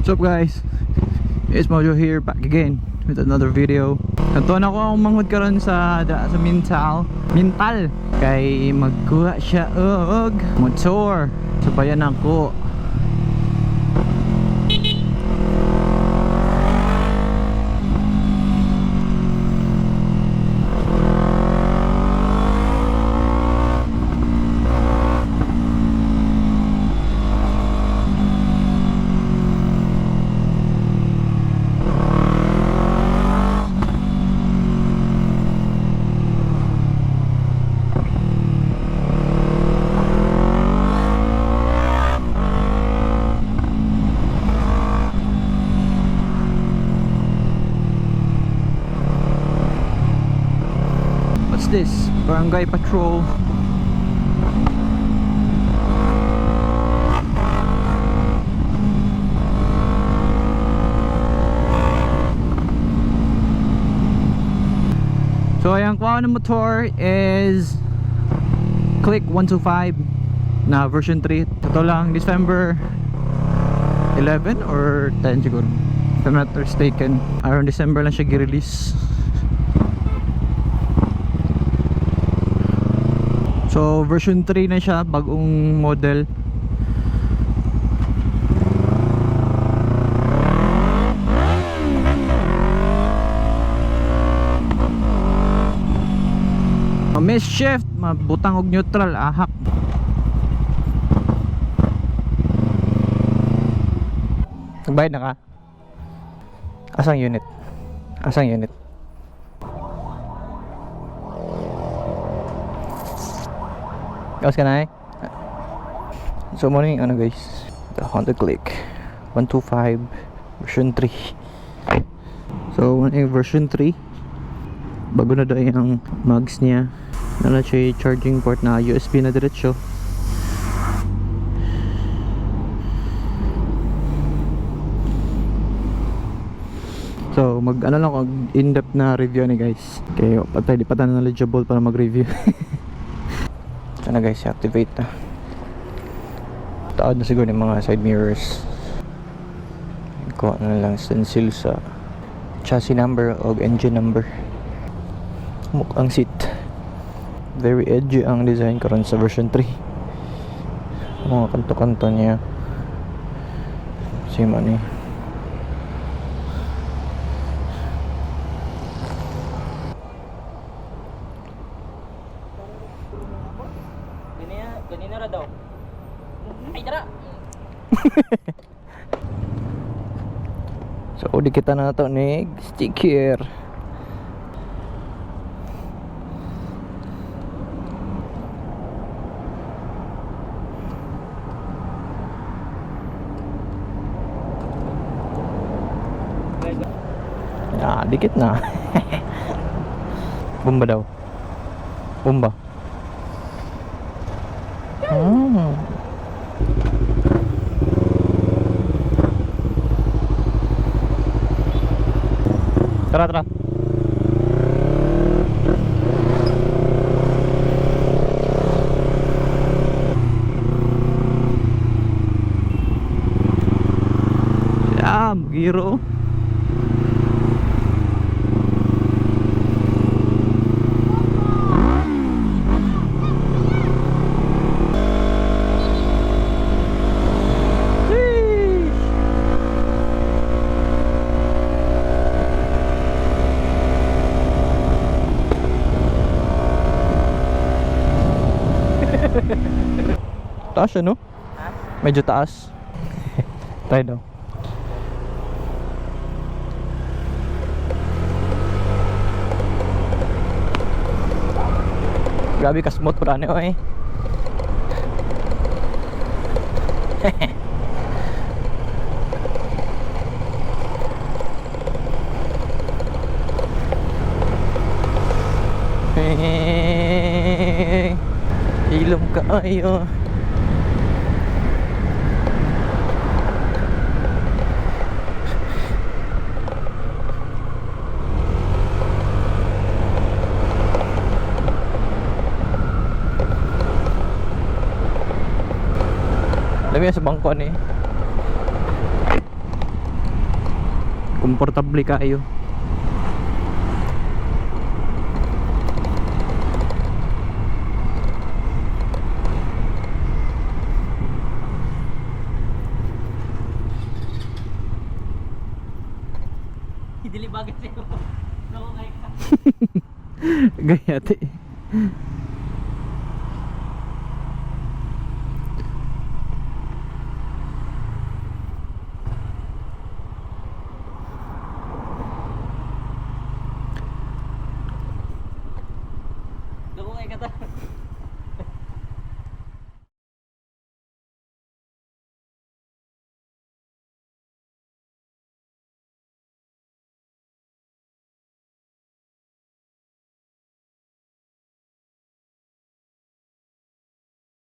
What's up, guys? It's Mojo here, back again with another video. Kanto na ko akong manghod karon sa Mintal. Mintal kay magkuha siya og motor. Sabayan ako. What's this? Barangay Patrol. So ang kuha ng motor is Click 125 na version 3. Ito lang December 11 or 10 siguro. If I'm not mistaken. Around December lang siya gi-release. So version 3 na siya, bagong model. Miss shift, mabutang og neutral ahak. Nagbayad na ka? Asang unit? Asang unit? Gawas ka na eh? So morning ano guys, the Honda Click 125 version 3. So ano yung version 3? Bago na daw yung mags niya. Nala siya yung charging port na USB na diretso. So mag ano lang ako, in-depth na review ni guys. Kaya patay di pa tayo knowledgeable para mag-review. Sana guys, activate na. Taod na siguro yung mga side mirrors. Kuha na lang stencil sa chassis number o engine number. Mukhang seat. Very edgy ang design karon sa version 3. Mga kanto-kanto niya. Same ano eh. Ganina, ganina ra daw. Ay, tara! So, di kita na to ni sticker. Ah, dikit na. Bomba daw. Bomba. Hmm. Tara, tara. Yeah, giro. Sheesh. Taas siya, no? Ha? Medyo taas. Tayo daw. Grabe ka smooth pala niyo eh. Ilom kaayo. Lami sa bangko ni. Komportable kayo. Dili bagay sa'yo. Naku, kay ka. Gayate. Naku, kay ka ta.